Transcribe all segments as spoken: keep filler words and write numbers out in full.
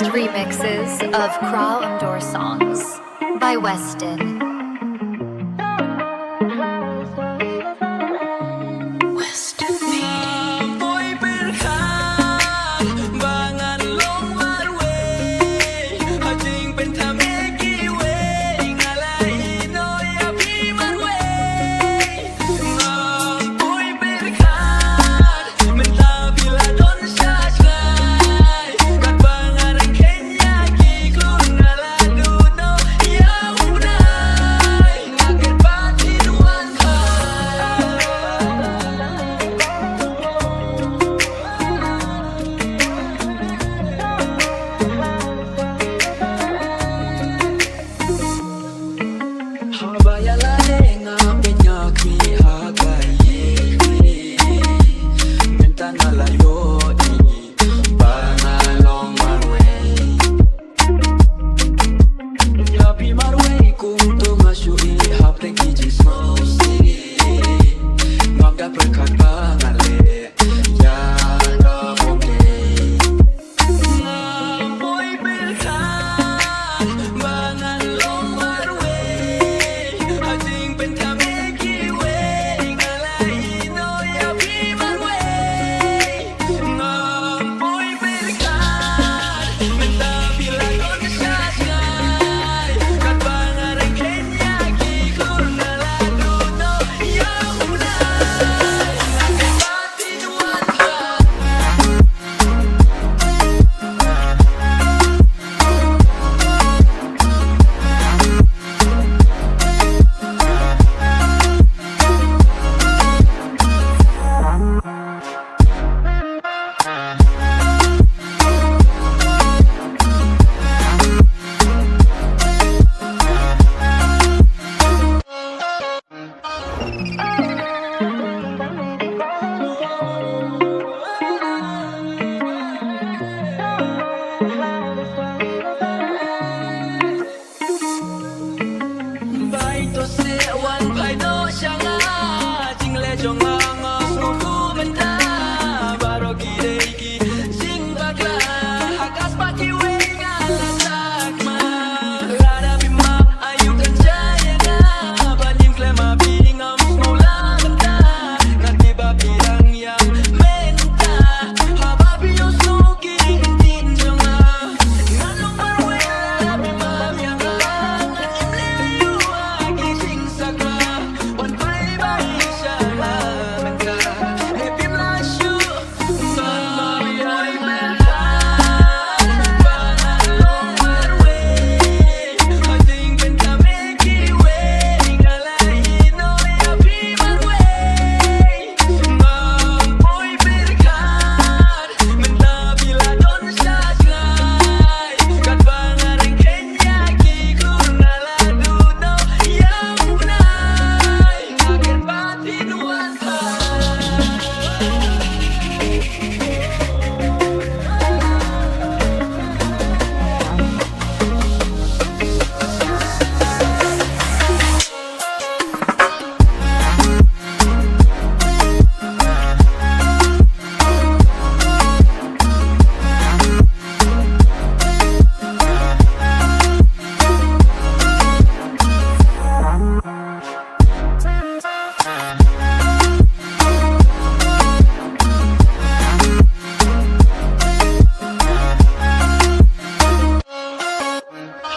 Remixes of Kra Umdor songs by Weston. Haba ïa lade nga pynïaid ha ka ïing, mynta nga la ïohi ba nga long marwei. Ïa phi marwei kumto nga shu ïohi hapdeng ki jingsngewsih. Ngam da pyrkhat ba nga leh ïa ka bym dei. Bai to se wan bai to shanga jingle jonga ngo suku benda baro ki dei ki jing bakla hakas paki wei ngala takma. Lada bima ayu kan jaya nga ba nim klema biding am smula benda. Ngati ba bidang yang menta haba biyo suki intin jonga.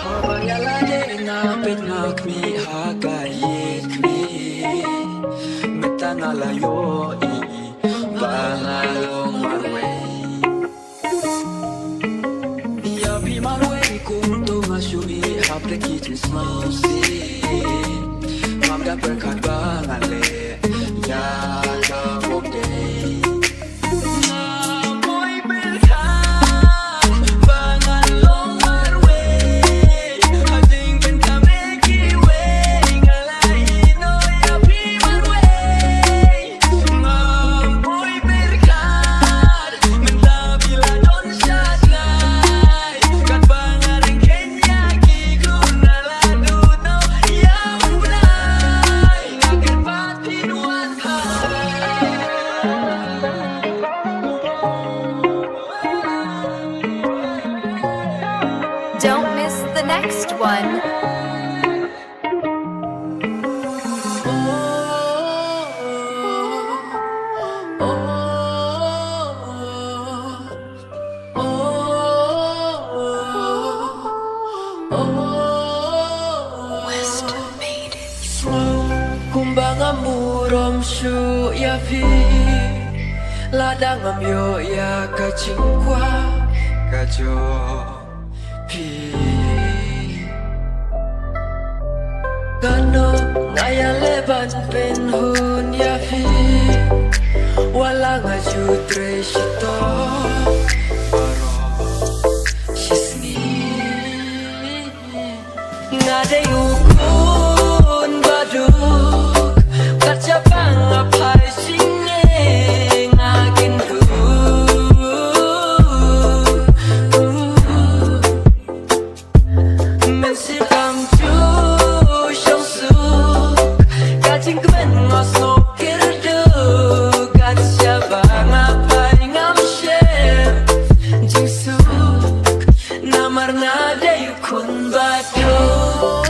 Haba ïa lade nga peit nga khmih ha ka ïing khmih. Mynta nga la ïohi ba nga long marwei. Ïa phi marwei kumto nga shu ïohi hapdeng ki jingsngewsih. Ngam da pyrkhat ba nga leh ïa ka bym dei. One. Kumba ngam burom shuh ïa phi, lada ngam ïoh ïa ka jingkwah ka jong phi. Kano nga ïaleh ban pynhun ïa phi, wat la nga ju trei shitom baroh shisngi. Nga dei u khun baduk, kat shaba nga phai shisngi, nga kynduh. Mynsiem kam ju shong suk, ka jingkmen nga sngew kyrduh, kat shaba nga phai ngam shym jingsuk. Namar nga dei u khun baduk.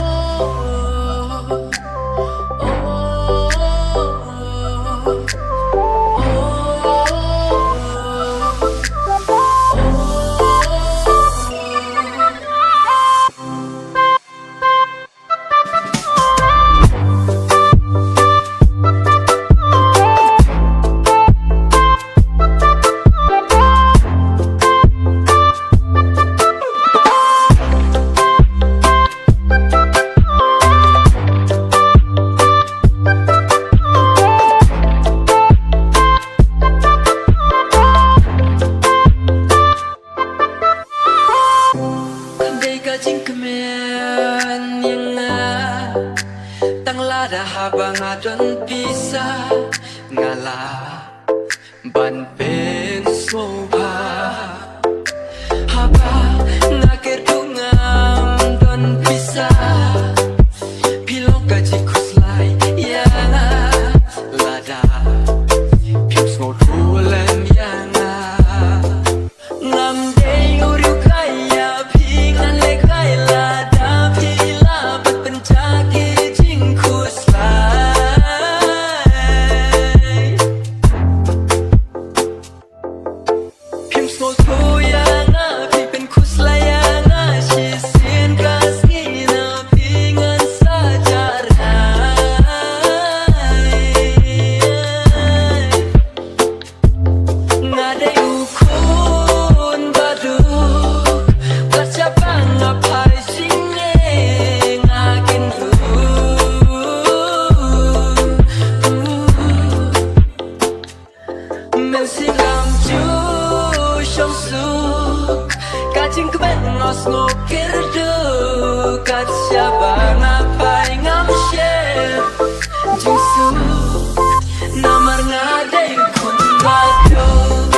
Dei ka jingkmen ïa nga, tang lada haba nga don pisa, nga lah ban pynsngewbha. Haba nga kyrduh ngam don pisa, phi long ka jingkhuslai ïa nga. Lada phim sngewthuh lem ïa nga, ngam dei u riewkhuslai ïa phi, ngan lehkhuslai lada phi lah ban pynjah ki jingkhuslai. Phim sngewthuh ïa nga, phi pynkhuslai ïa nga, shisien ka sngi na phi ngan sa jarai. Nga dei u khun baduk, kat shaba nga phai shisngi, nga kynduh. Mynsiem kam ju shong suk, ka jingkmen nga sngew kyrduh, kat shaba nga phai ngam shym jingsuk. Namar nga dei u khun baduk.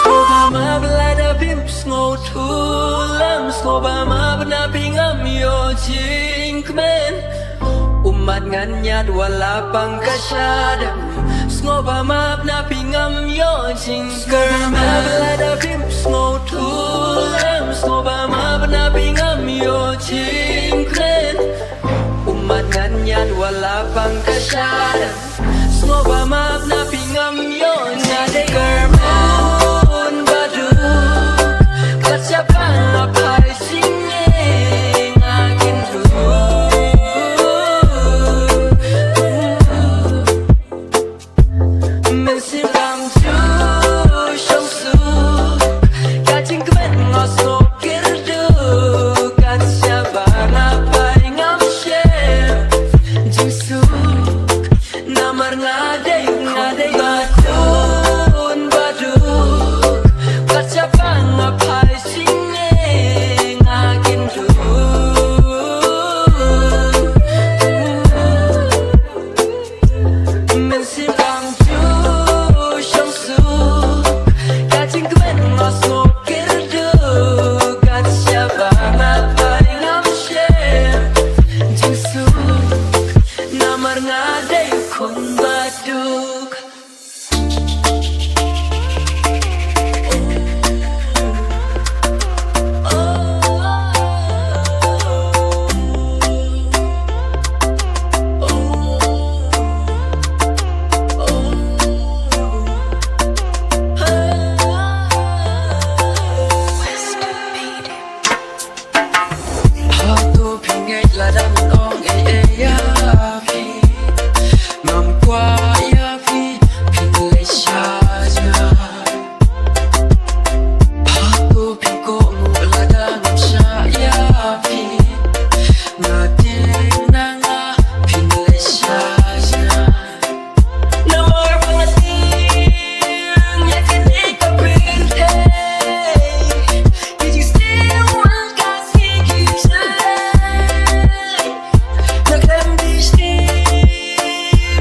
Sngewbha map lada phim sngewthuh lem, sngewbha map na phi ngam ïoh jingkmen. Ummat ngan ñiad wat la pang ka shadem, sngewbha map na phi ngam ïoh jingkmen. Sngewbha map lada phim sngewthuh lem, sngewbha map na phi ngam ïoh jingkmen. Ummat ngan ñiad wat la pang ka shadem, sngewbha map na phi ngam ïoh. Nga dei kyrmen baduk, kat shaba nga phai shisngi, nga kynduh. Mynsiem kam ju shong suk, ka jingkmen nga sngew kyrduh, kat shaba nga phai ngam shym jingsuk. Lada ngan ong ei ei ïa phi, ngam kwah ïa phi, phin leit sha jngai. Hato phin kohnguh lada ngam shah ïa phi? Nga tieng na nga phin leit sha jngai. Namar ba nga tieng ïa kane ka pyrthei. Ki jingsniew man ka sngi ki jlei. Nga khlem di sdang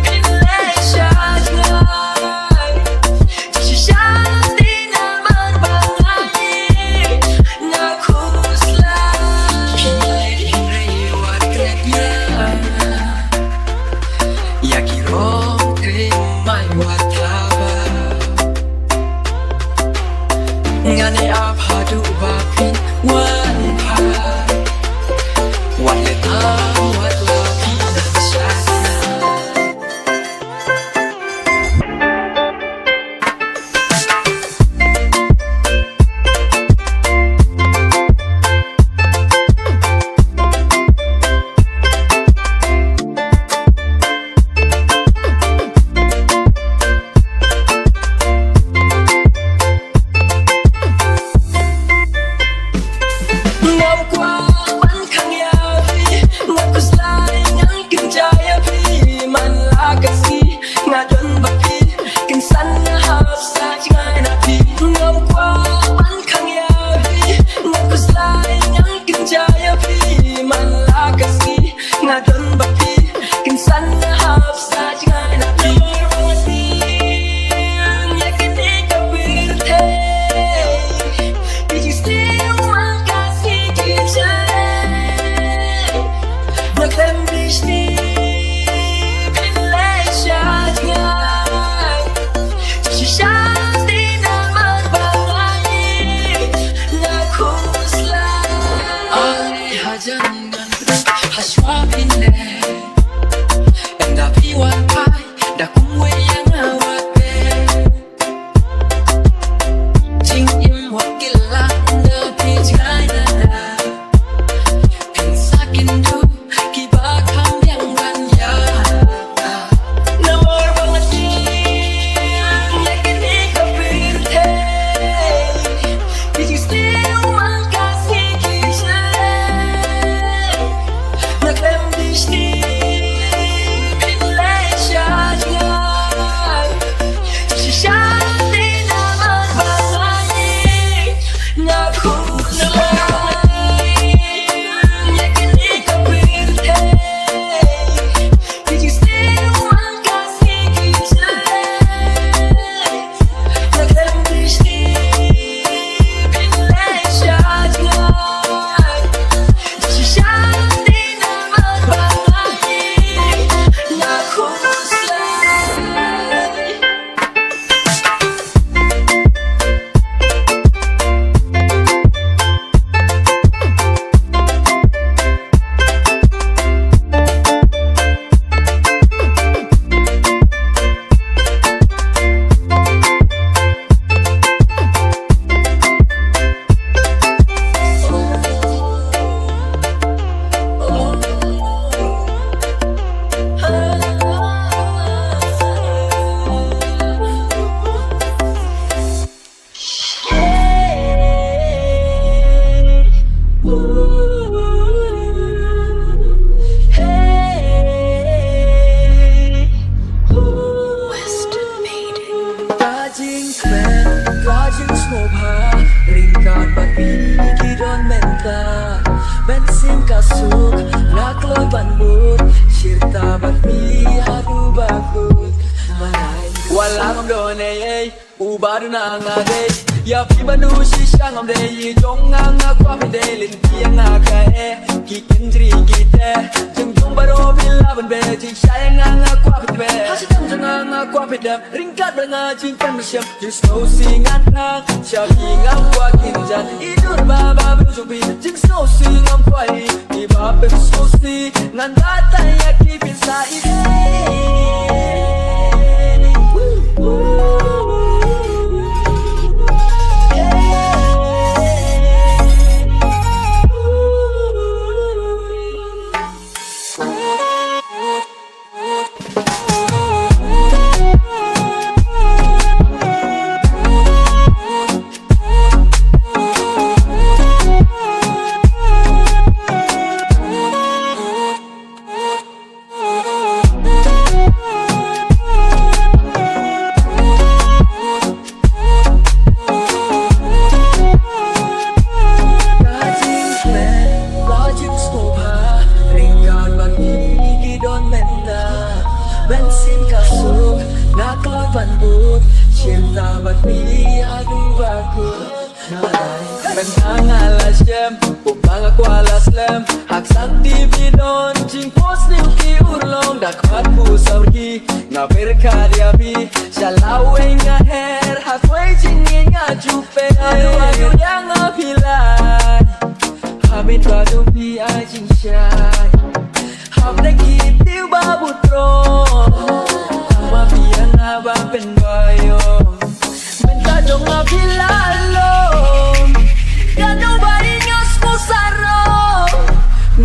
phin leit sha jngai. Shisha sdang namar ba nga ïeit, nga khuslai. Phi leit hynrei wat klet ïa nga. Ïa ki rong thymmai wat thaba. Ngan ïai ap haduh ba phin wan phai. Wat leh tam wat la phi nang sha. Ngam kwah ban khang ïa phi, ngam khuslai ngan kynja ïa phi, man la ka sngi nga don bad phi, kynsan nga hap sa jngai na phi. Ngam kwah ban khang ïa phi, ngam khuslai ngan kynja ïa phi, man la ka sngi nga don bad phi, kynsan nga hap sa jngai na phi. Namar ba nga tieng ïa kane ka pyrthei. Ki jingsniew man ka sngi ki jlei. Nga khlem di sdang phin leit sha jngai. Shisha sdang namar ba nga ïeit, nga khuslai. Ai hajan ngan pynduh hashwa phin leit. Ynda phi wan phai da kumwei ïa nga wat peit. Jingim wat kylla ynda phi jngai na nga. Phin sa kynduh kiba kham biang ban ïa. Namar ba nga tieng ïa kane ka pyrthei. Ki jingsniew man ka sngi ki jlei. Nga khlem di sdang phin leit sha jngai. Shisha sdang namar ba nga ïeit, nga khuslai. Ïa kane ka pyrthei. Ki jingsniew man ka sngi ki jlei. Ka jingkmen, ka jingsngewbha, ryngkat bad phi ki don mynta. Mynsiem ka suk, nga kloi ban bud, shirta bad phi haduh ba kut. Marai. Wat la ngam don ei ei, uba duna nga dei. Ïa phi ban duh shisha ngam dei, i jong nga nga kwah phi dei, lynti ïa nga kaei. Ki kynjri ki teh, jingjung baroh phi lah ban beh, jingshai ïa nga nga kwah phi dei. Ha shitom jong nga nga kwah phi dei, ryngkat bad nga jingkmen mynsiem. Jingsngewsih ngan nang, sha phi ngam kwah kynjat. I dur ba ba bru jong phi, jingsngewsih ngam kwah i. Iba pym sngewsih, ngan batai ïa ki pynsa i. slem. Ha ka santi phi don jingphohsniew ki urlong da khmat phu sawr ki. Nga pyrkhat ïa phi sha lawei nga her ha kawei jingïeit nga ju peit. Ayu ayu ïa nga phi lai. Ha met ba dum phi ai jingshai. Hap da ki tiew ba bun rong. Tang ma phi ïa nga ba pynbiang. Mynta jong nga phi la long. Katno ba ïeit nga sngewsarong.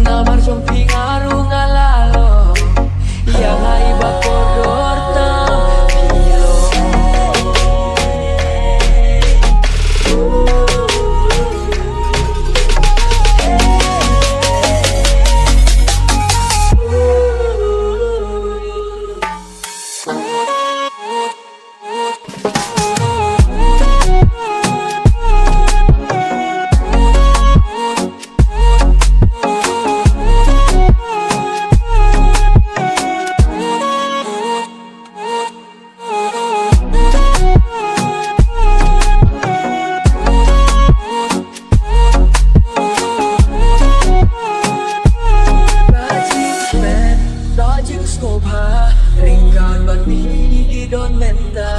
Namar jong phi nga ruh nga la long. Ïa nga i ba kordor tam phi long. Ka jingsngewbha ryngkat bad phi ki don mynta.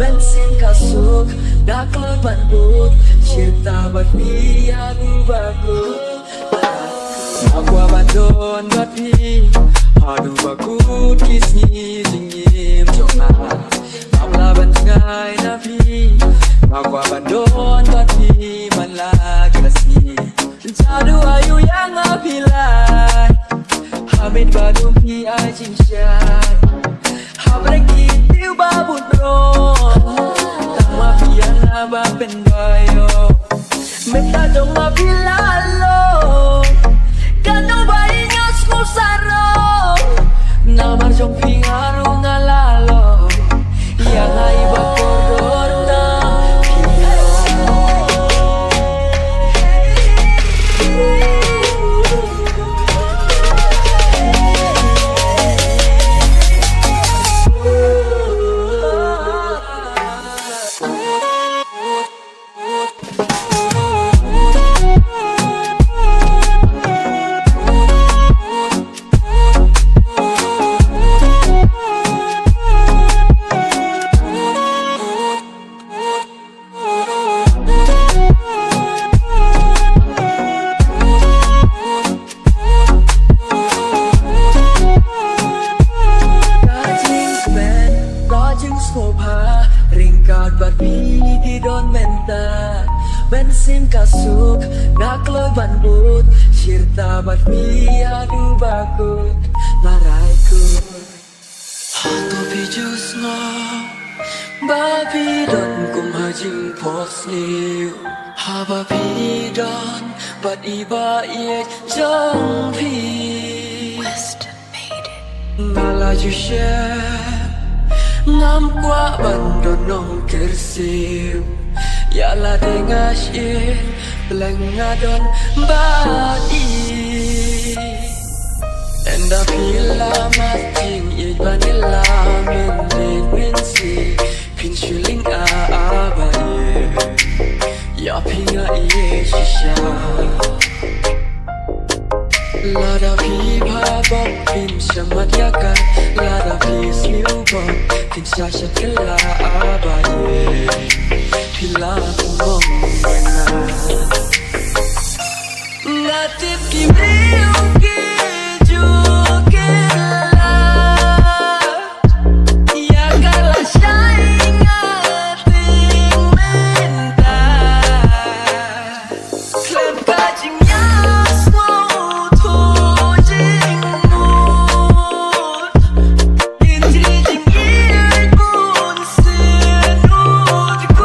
Mynsiem ka suk da kloi ban bud, shirta bad phi haduh ba kut. Nga kwah ban don bad phi haduh ba kut ki sngi jingim jong nga. Ngam lah ban jngai na phi. Nga kwah ban don bad phi man la ka sngi. Jadu ayu ïa nga phi lai. Ha met ba dum phi ai jingshai. Hap da ki tiew ba bun rong. Tang ma phi ïa nga ba pynbiang. Mynta jong nga phi la long. Katno ba ïeit nga sngewsarong. Namar jong phi nga ruh nga la long. Ïa nga i ba kordor tam phi long. Ka jingsngewbha ryngkat bad phi ki don mynta. Mynsiem ka suk da kloi ban bud, shirta bad phi haduh ba kut. Nga rai kut. Hato phi ju sngew ba phi don kum ha jingphohsniew, haba phi don bad i ba ïeit jong phi. Nga la ju shem, ngam kwah ban don nongkyrsiew. Ïa lade nga shim, pleng nga don bad i. Ynda phi la mad jingïeit ban ïalam mynmiet mynsiem, phin shu lyngngoh ah ba ïeit. Ïa phi nga ïeit shisha. Lada phi bha bok phin shamat ïa ka, lada phi sniew bok phin sha shat kylla ah ba ïeit. Phi la kum mong ïa nga. Nga tip ki briew ki ju kylla ïa ka lashai nga tieng mynta. Khlem ka jingïasngewthuh jingmut, kin jri jingïeit bunsien utgut.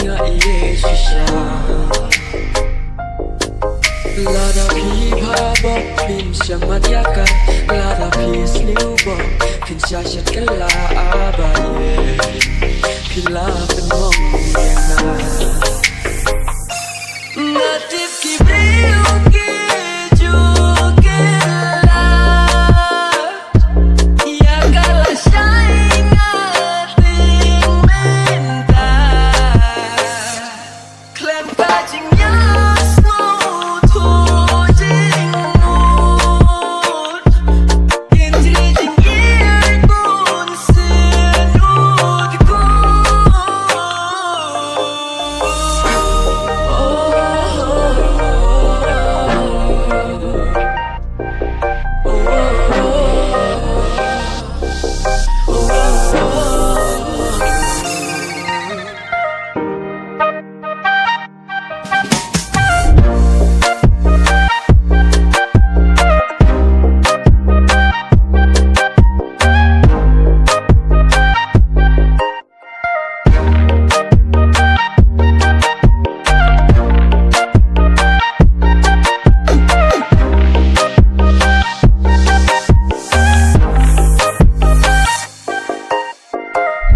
nga ïeit shisha. Lada phi bha bok phin shamat ïa ka, lada phi sniew bok phin sha shet kylla, a ba ïeit phi la pynmong ïa nga. Nga tip ki briew ki ju kylla ïa ka lashai nga tieng mynta. Khlem ka jingïasngewthuh jingmut, kin jri jingïeit bun sien ut kut.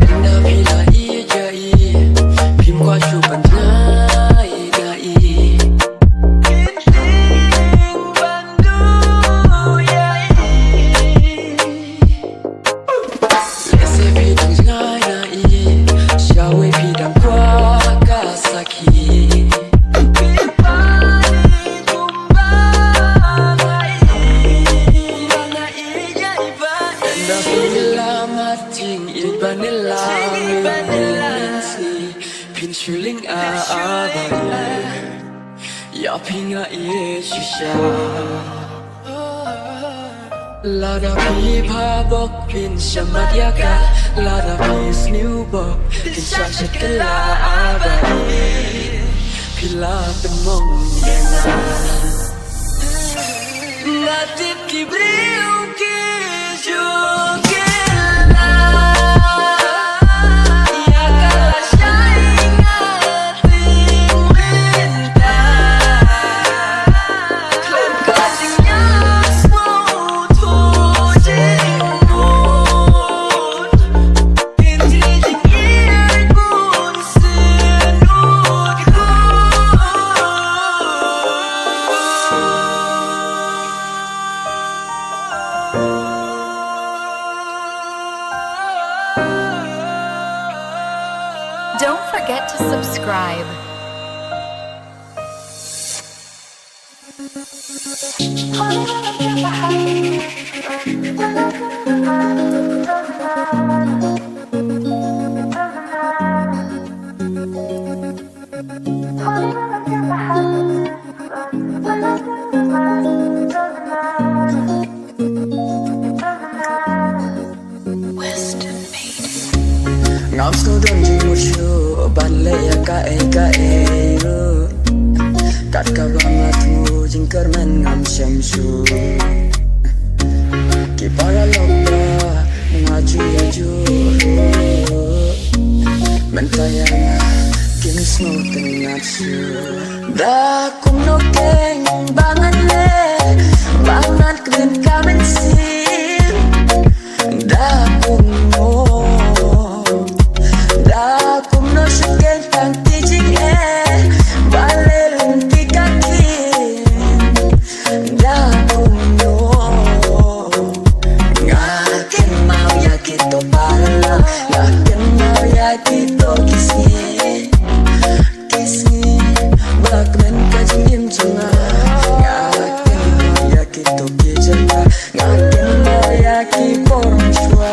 Ynda phi la ïeit ïa i, phim kwah shuh ban tnga ïa i. Kin tieng ban duh ïa i. Lehse phi dang jngai na i, shawei phi dang kwah ka sakhi. Phi pynbeit kumba nga ïeit, kumba nga ïeit ïa i ba. Ynda phi la mad jingïeit ban ïalam, phin shu lyngngoh, a ba ïeit ïa phi nga ïeit shisha. Lada phi bha bok phin shamat ïa ka, lada phi sniew bok phin sha shet kylla, a ba ïeit phi la pynmong ïa nga. Nga tip ki briew ki ju kylla ïa ka lashai nga tieng mynta. Khlem ka jingïasngewthuh jingmut, kin jri jingïeit bun sien ut kut. Don't forget to subscribe. Western made. Ngam sngewdon jingmut shuh ban leh ïa kaei kaei ruh. Kat kaba nga thmu jingkyrmen ngam shem shuh. Ki paralok ba nga ju ïa ju ruh, mynta ïa nga kim sngewtynnat shuh. Da kumno keiñ ba ngan leh ba ngan kmen ka mynsiem? Da kumno, da kumno shu keiñ tang ki jingeh ba leh lynti ka ktien? Da kumno? Nga kynmaw ïa kito para lok, nga kynmaw ïa kito ki sngi, ki sngi ba kmen ka jingim jong nga. Nga kynmaw ïa kito ki jingeh, nga kynmaw ïa ki por mynshuwa.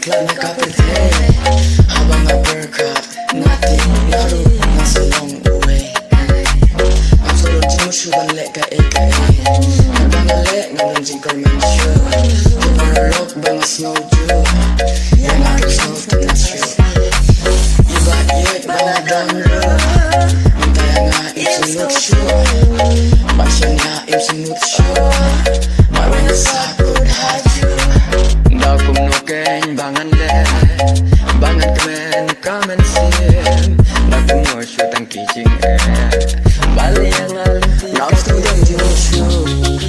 Khlad na ka pyrthei, haba nga pyrkhat, nga tip nga ruh nga sa long uwei. Ngam sngewdon jingmut shuh ban leh kaei kaei. Katba nga leh ngam don jingkyrmen shuh. Ki paralok ba nga sngew juh, ïa nga kim sngewtynnat shuh. Iba ïeit ba nga don ruh, mynta ïa nga im sngewtynnat shuh. Ban shaniah im sngewtynnat shuh. Marwei nga sa kut hajuh. Da kumno keiñ ba ngan leh, ba ngan kmen ka mynsiem. Da kumno shu tang ki jingeh, ba leh ïa nga lynti. Ngam sngewdon jingmut shuh,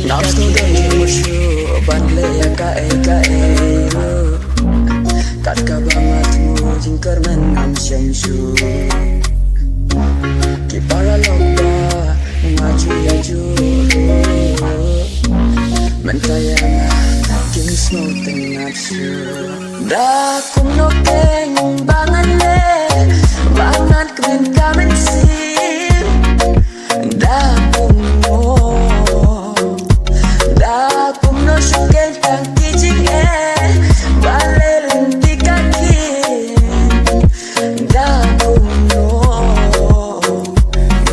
ngam sngewdon jingmut shuh ban leh ïa kaei kaei ruh. Kat kaba nga thmu jingkyrmen ngam shem shuh. Ki paralok ba nga ju ïa ju ruh, mynta ïa nga kim sngewtynnat shuh. Da kumno keiñ ba ngan leh, ba ngan kmen ka mynsiem. Da kumno, da kumno shu keiñ tang ki jingeh, ba leh lynti ka khie. Da kumno,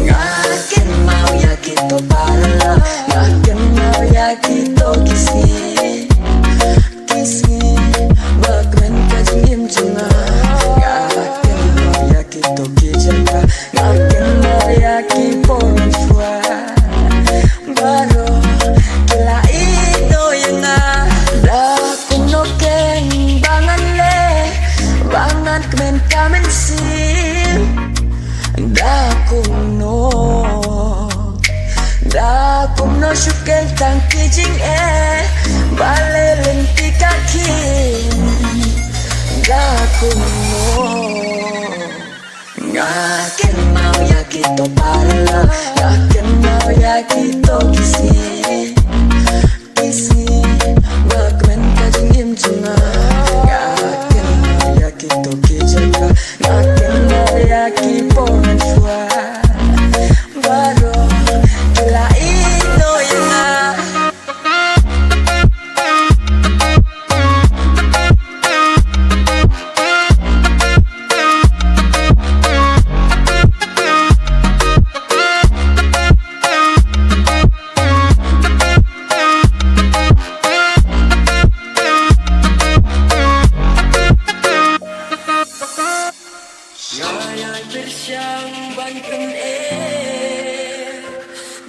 nga kynmaw ïa kito para, nga kynmaw ïa kito ki sngi. Ki sngi ba kmen ka jingim jong nga. Nga kynmaw ïa kito ki jaka, nga kynmaw ïa ki por mynshuwa. Baroh ki la ïehnoh ïa nga. Da kumno keiñ ba ngan leh, ba ngan kmen ka mynsiem. Da kumno, da kumno shu keiñ tang ki jingeh, ba leh lynti ka khie. Da kumno, nga kynmaw ïa kito para, nga kynmaw ïa kito ki sngi. Ki sngi ba kmen ka jingim jong nga. Nga kynmaw ïa kito ki jaka, nga kynmaw ïa ki por mynshuwa. Baroh ki la ïehnoh ïa nga. Nga ïai pyrshang ban pyni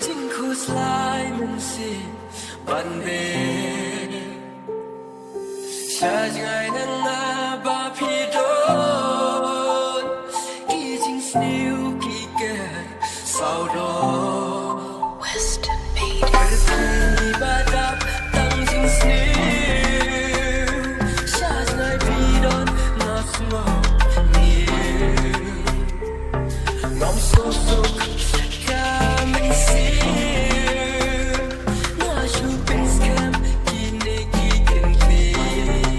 jingkhuslai mynsiem ban beh. Sha jngai na nga ba phi don ki jingsniew ki ker sawdong. Western Maiden. Pyrthei ba dap tang jingsniew, sha jngai phi don nga sngewthuh. Ngam sngewsuk ka mynsiem, nga shu pynskhem kine ki kyntien.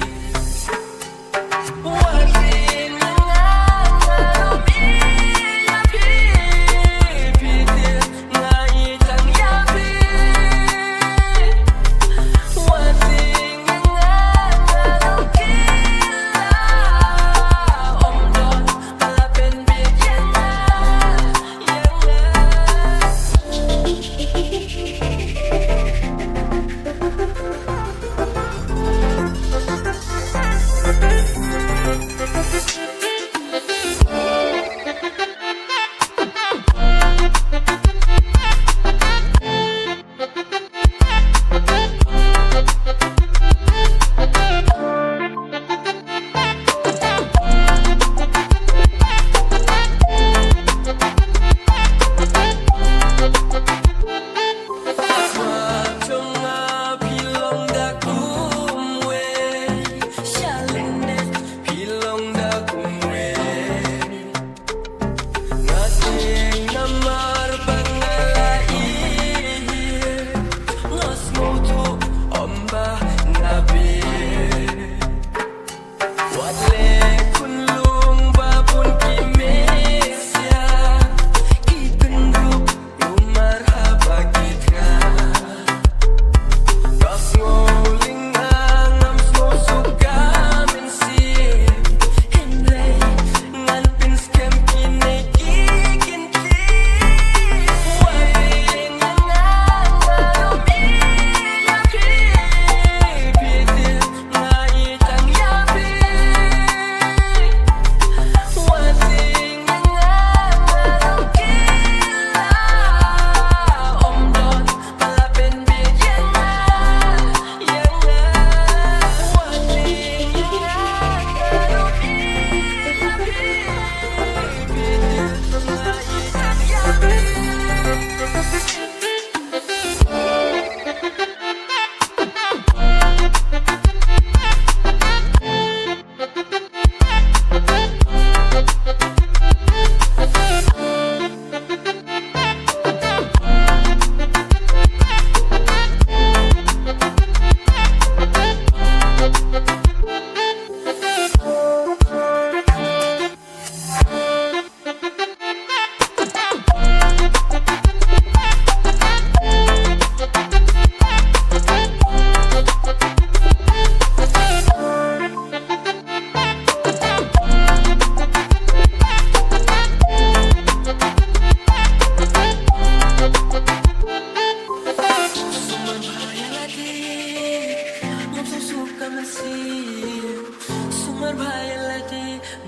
Sumar bha ïa lade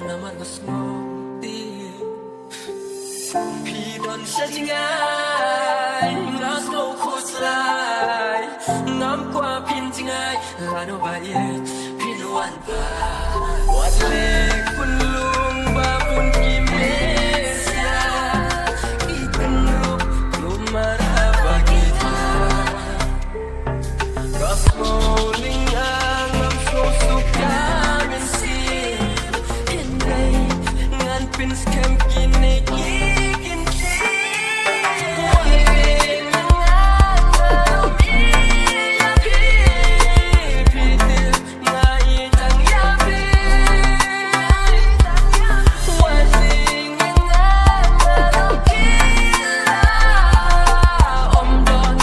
namar nga sngewthuh. Phi don sha jngai, nga sngew khuslai. Ngam kwah phin jngai, lano ba ïeit phin wan bha. Wat leh pynlong ba bun ki mesa, ki kynrup kumar haba ki tha. Ka sngewlyngnga ngam sngewsuk ka mynsiem. Hynrei ngan pynskhem kine ki kyntien. Wei ngan ngan ïa phi, phi tip nga ïeit tang ïa phi. Wei ngan ngan ïa phi. Ym don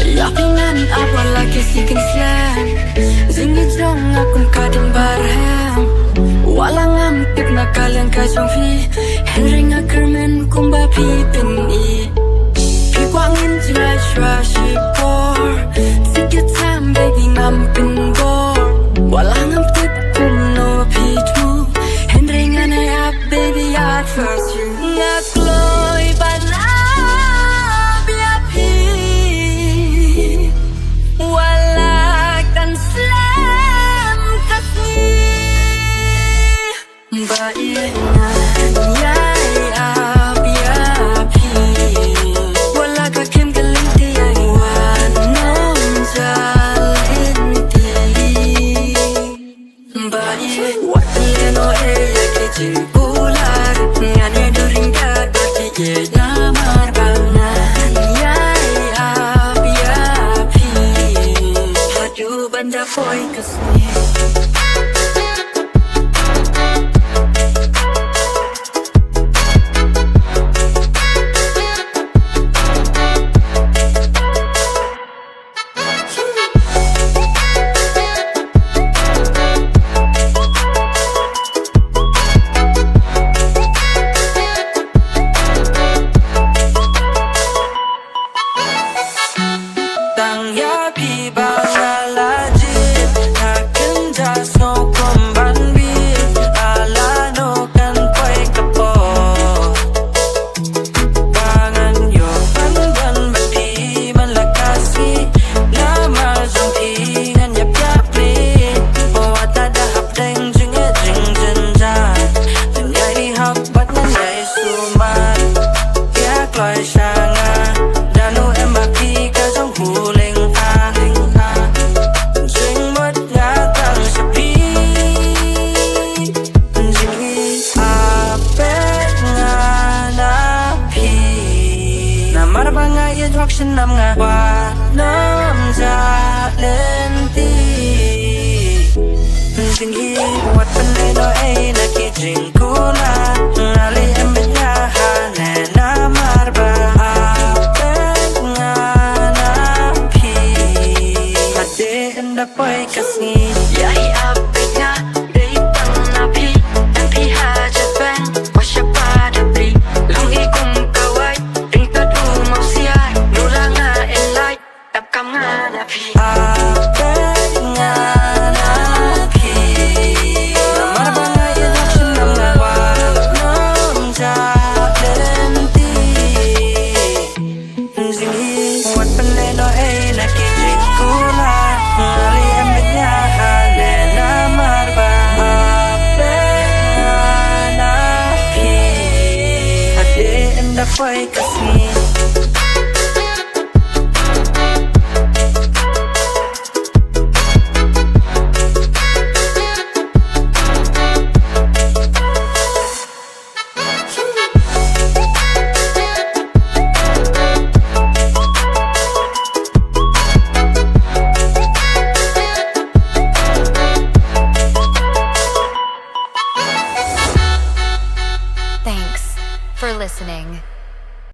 Ïa phi ngan ap wat la ki second slam. Jingïaid jong nga kum ka ding barhem. Wat la ngam tip na ka liang ka jong phi. Hynrei nga kyrmen kumba phi pyni. Phi kwah ngin jngai shuwa shipor. Second time baby ngam pynbor. Wat la ngam tip kumno phi thmu. Hynrei ngan ap baby at first you. Nga kloi ban ap ïa phi. Wat la kan slem ka sngi. Ba ïa nga ïa ap ïa phi. Wat la ka kem ka lynti ïa wan nong jalin ti. Ba i wat ïa no e ïa ki jingkular. Ngan ïa during ka ba ki ïa namar ba ngan ïa ap ïa phi. Haduh ban da poi ka sngi. Nga ïa jwak shnam nga wat nym jah lynti. Jingim wat pynlehnoh ei na ki jingkular. Nga leh em beit ïa ha ne namar ba ap beit nga na phi. Hadien da poi ka sngi. Ïa i ap beit nga dei tang na phi. Em phi ha Japan wa sha Padapli. Long i kum kawai. Ring tad u mawsiar, nura nga en lai, tap kam nga na phi. Ap beit nga na phi. Namar ba nga ïa jwak shnam nga wat nym jah lynti. Jingim wat pynlehnoh ei na ki jingkular. Nga leh em beit ïa ha ne namar ba ap beit nga na phi. Hadien da poi ka sngi. Thanks for listening.